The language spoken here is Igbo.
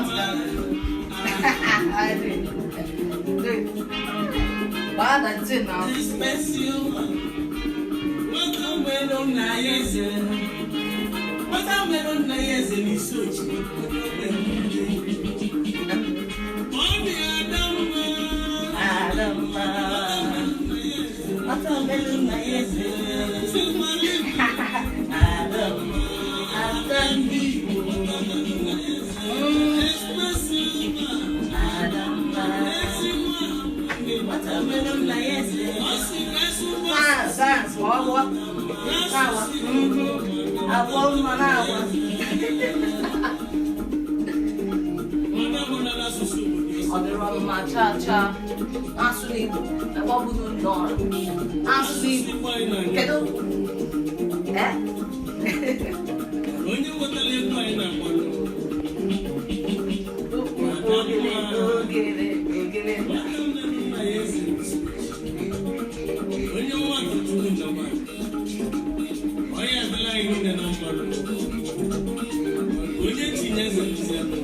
Want to dance? Do it. Do it. Gbaa na ntị na. Nwata nwere nna ya eze, nwata nwere nna ya eze n'isi ochi. Ọ dị ada mma. Adamma. Nwata nwere nna ya eze. Adamma. Ada ndị Igbo. Adamma. Nwata nwere nna ya eze. Dance, dance, ma ọ bụ na-agba. Agwọ mma na-agba. Ọ dịrọ mma chaa chaa. Asụ n'Igbo, ebe ọ bụ n'ụlọ ọrụ. Asụ n'Igbo. Kedu? Eh? Onye wetara egwu anyị na-agbalụ. Ogele, ogele, ogele. Nwata nwere nna ya eze n'isi ochi. Onye nwa tụtụrụ njọba. Onye adịla anyị niile na mmadụ. Onye tinye eze n'isi ebe.